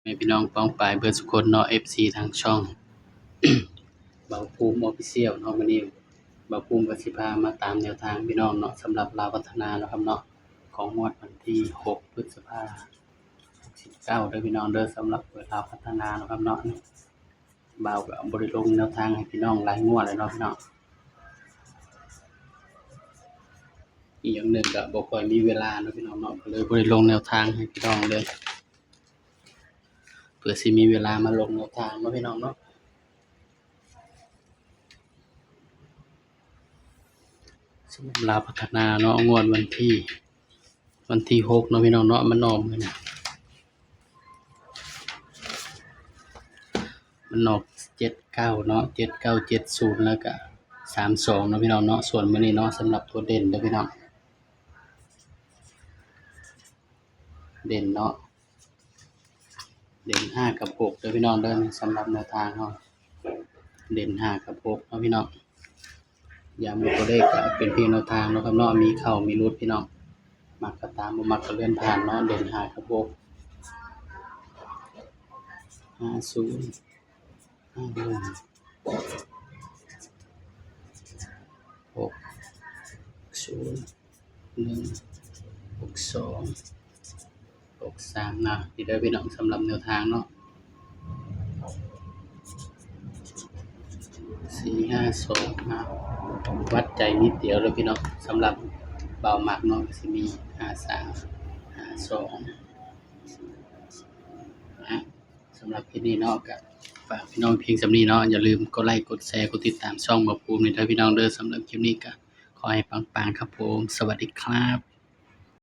ແມ່ພີ່ນ້ອງປ້ອງປາຍເບິດສຸຄົນເນາະ ເອັຟຊີ ທາງຊ່ອງ ເບົາພູມ Official ເນາະ. ມື້ນີ້ເບົາພູມກໍຊິພາມາຕາມແນວທາງພີ່ນ້ອງເນາະ ສຳລັບລາວພັດທະນາເນາະຄັບເນາະ ຂອງງວດວັນທີຫົກ ພຶດສະພາ ຫົກສິບເກົ້າ ເດີພີ່ນ້ອງເດີ. ສຳລັບເປີດລາວພັດທະນາເນາະຄັບເນາະ ບ່າວກໍບໍ່ໄດ້ລົງແນວທາງໃຫ້ພີ່ນ້ອງຫຼາຍງວດແລ້ວເນາະພີ່ນ້ອງ. ອີກຢ່າງໜຶ່ງກໍບໍ່ຄ່ອຍມີເວລາເນາະພີ່ນ້ອງເນາະ ກໍເລີຍບໍ່ໄດ້ລົງແນວທາງໃຫ້ພີ່ນ້ອງເລີຍ ເພື່ອຊິມີເວລາມາລົງແນວທາງເນາະພີ່ນ້ອງເນາະ. ສຳລັບລາວພັດທະນາເນາະ ງວດວັນທີ ວັນທີຫົກເນາະພີ່ນ້ອງເນາະ ມັນອອກມື້ນະ ມັນອອກເຈັດເກົ້າເນາະ ເຈັດເກົ້າ ເຈັດສູນ ແລ້ວກະສາມສອງເນາະພີ່ນ້ອງເນາະ. ສ່ວນມື້ນີ້ເນາະ ສຳລັບຕົວເດັ່ນເດີພີ່ນ້ອງ ເດັ່ນເນາະ ເດັ່ນຫ້າກັບຫົກເດີພີ່ນ້ອງເດີ. ສຳລັບແນວທາງເຮົາ ເດັ່ນຫ້າກັບຫົກເນາະພີ່ນ້ອງ. ຢ້ຳວ່າຕົວເລກກໍເປັນພຽງແນວທາງເນາະຄັບເນາະ ມີເຂົ້າມີຫຼຸດພີ່ນ້ອງ ມັກກໍຕາມ ບໍ່ມັກກໍເລື່ອນຜ່ານເນາະ. ເດັ່ນຫ້າກັບຫົກ ຫ້າສູນ ຫ້າໜຶ່ງ ຫົກສູນ ໜຶ່ງ ຫົກສອງ ຫົກສາມເນາະ. ນີ້ເດີພີ່ນ້ອງ ສຳລັບແນວທາງເນາະ ສີ່ຫ້າສອງ ນະ ວັດໃຈນິດດຽວເດີພີ່ນ້ອງ. ສຳລັບບ່າວມັກເນາະ ກໍຊິມີຫ້າສາມ ຫ້າສອງ ນະ. ສຳລັບຄລິບນີ້ເນາະ ກໍຝາກພີ່ນ້ອງພຽງສ່ຳນີ້ເນາະ. ຢ່າລືມກົດໄລ ກົດແຊ ກົດຕິດຕາມຊ່ອງເບົາພູມນີ້ເດີພີ່ນ້ອງເດີ. ສຳລັບຄລິບນີ້ກໍຂໍໃຫ້ປັງໆຄັບຜົມ. ສະຫວັດດີຄັບ.